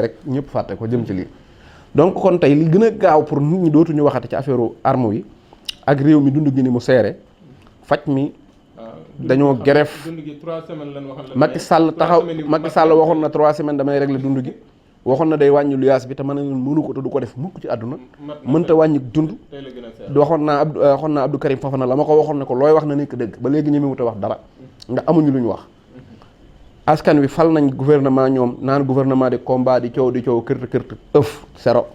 rek ñëpp fàtte ko jëm ci lii. donc kon tey li gën a gaaw pour nit ñi dootuñu waxati ci affaire arme yi ak réew mi dund gi ni mu seere faj mi dañoo gref Macky Sall taxaw Macky Sall waxoon na 3 semaines damay régler dund gi waxoon na day wàññi luyaas bi te mën na mënu ko te du ko def mukk ci àdduna mënta wàññi dund waxoon naa Abdou Karim Fofana la ma ko waxoon ne ko looy wax na nekk dëgg ba léegi ñemewut a wax dara nga amuñu lu ñu wax askan wi fal nañ gouvernement ñoom naan gouvernement de combat di coow kërte ëf zéro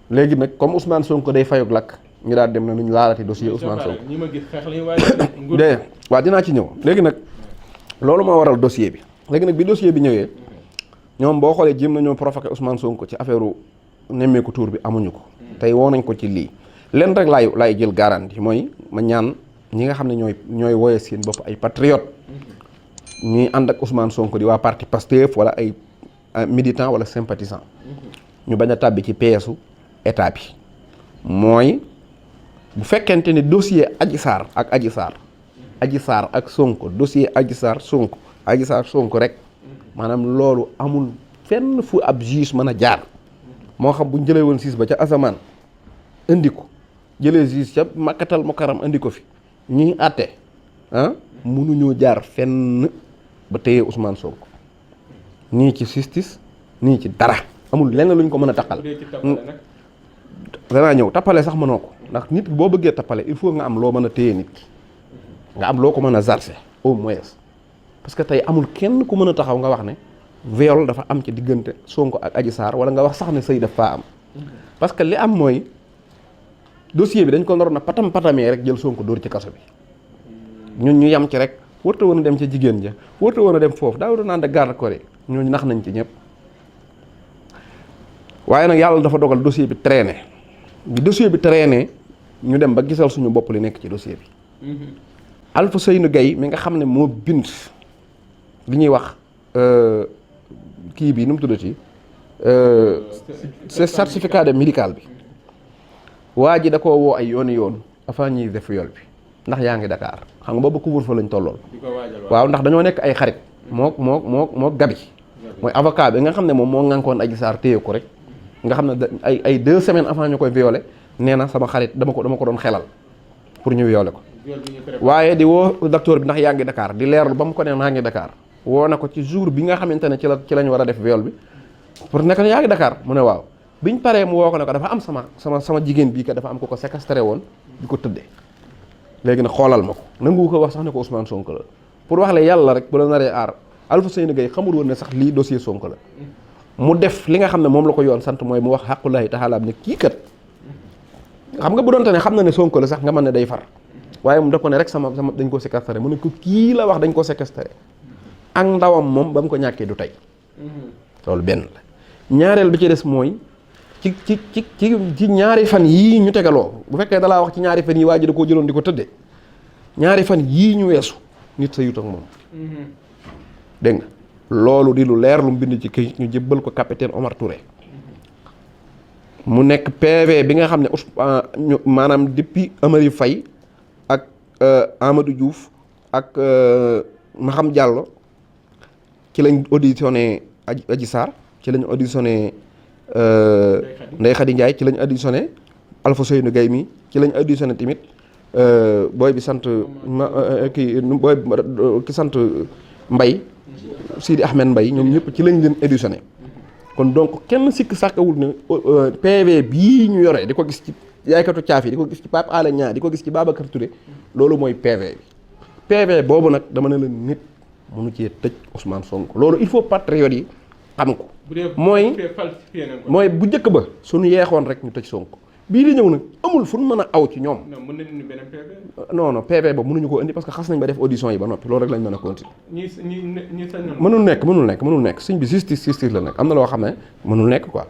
léegi nag comme Ousmane Sonko day fayog lakk ñu daal dem na nuñ laalati dossier Ousmane Sonko de waaw dinaa ci ñëw léegi nag loolu moo waral dossier bi léegi nag bi dossier bi ñëwee ñoom boo xoolee jéem nañoo provoqué Ousmane Sonko ci affaire nemmeeku tour bi amuñu ko tey woo nañ ko ci lii leen rek laay jël garantie mooy ma ñaan ñi nga xam ne ñooy woye seen bopp ay patriote ñuy ànd ak Ousmane Sonko di waa parti Pastef wala ay militant wala sympathisant ñu bañ a tàbbi ci peesu état bi mooy bu fekkente ni dossier Adji Sarr ak Sonko dossier Adji Sarr Sonko rek maanaam loolu amul fenn fu ab juge mën a jaar moo xam bu ñu jëlee woon siis ba ca asamaan indi ko jëlee juge ca Makkatal Mukarram indi ko fi ñuy àtte mënuñoo jaar fenn ba téye Ousmane Sonko nii ci justice nii ci dara amul lenn luñ ko mën a taqal danaa ñëw tappale sax mënoo ko ndax nit boo bëggee tappale il faut nga am loo mën a téye nit ki nga am loo ko mën a zarse au moins parce que tey amul kenn ku mën a taxaw nga wax ne viol dafa am ci diggante Sonko ak Adji Sarr wala nga wax sax ne sëy daf faa am parce que li am mooy dossier bi dañ ko naroon a patamee rek jël Sonko dóor ci kaso bi ñun ñu yam ci rek warta woon a dem ca jigéen ja warta woon a dem foofu daa war a naan ak garde corps ñooñu nax nañ ci ñëpp waaye nag yàlla dafa dogal dossier bi traîné bi dossier bi traîné ñu dem ba gisal suñu bopp li nekk ci dossier bi Alfousseynou Gaye mi nga xam ne moo bind li ñuy wax kii bi nu mu tuddati c'est certificat de médical bi waa ji da koo woo ay yoon avant ñuy def viol bi ndax yaa ngi Dakar xam nga boobu couvre-feu lañ tollool waaw ndax dañoo nekk ay xarit moo Gabi mooy avocat bi nga xam ne moom moo ngànkoon Adji Sarr téye ko rek nga xam ne ay 2 semaines avant ñu koy violé nee na sama xarit dama ko doon xelal pour ñu violé ko waaye di woo docteur bi ndax yaa ngi Dakar di leerlu ba mu ko ne maa ngi Dakar woo na ko ci jour bi nga xamante ne ci lañ war a def viol bi pour nekk yaa ngi Dakar mu ne waaw biñ paree mu woo ko ne ko dafa am sama jigéen bii kat dafa am ko séquestré woon di ko tëddee léegi nag xoolal ma ko nangu ko wax sax ne ko Ousmane Sonko la pour wax la yàlla rek bu la naree aar Alfousseynou Gaye xamul woon ne sax lii dossier Sonko la mu def li nga xam ne moom la ko yoon sant mooy mu wax xaqulahi taxaalaam ne kii kat xam nga bu doonte ne xam na ne Sonko la sax nga mën ne day far waaye mu def ko ne rek sama dañ ko séquestré mu ne ko kii la wax dañ ko séquestré ak ndawam moom ba mu ko ñàkkee du tey loolu benn la ñaareel bi ci des mooy ci ñaari fan yii ñu tegaloo bu fekkee dalaa wax ci ñaari fan yi waa ji da koo jëloon di ko tëddee ñaari fan yii ñu weesu nit sa yut ak moom dégg nga loolu di lu leer lu mu bind ci këyit ñu jébbal ko capitaine Omar Touré mu nekk PV bi nga xam ne maanaam depuis Amary Faye ak Amadou Diouf ak Maham Diallo ci lañ auditionné Adji Sarr ci lañ auditionné Ndeye Khady Ndiaye ci lañ auditionné Alfousseynou Gaye mi ci lañ auditionné tamit booy bi sant ki sant Mbaye Sidi Ahmed Mbaye ñoom ñëpp ci lañ leen auditionné kon donc kenn sikk sàkkawul ne PV bii ñu yore di ko gis ci yaaykatu caaf yi di ko gis ci Pape Alé Niang di ko gis ci Babacar Touré loolu mooy PV bi PV boobu nag dama ne la nit mënu cee tëj Ousmane Sonko loolu il faut patriotes yi xam ko mooy bu njëkk ba suñu yeexoon rek ñu tëj Sonko bii di ñëw nag amul fu ñu mën a aw ci ñoom non PV boobu mënuñu ko indi parce que xas nañ ba def audition yi ba noppi loolu rek lañ mën a continuer mënul nekk sëñ bi justice la nag am na loo xam ne mënul nekk quoi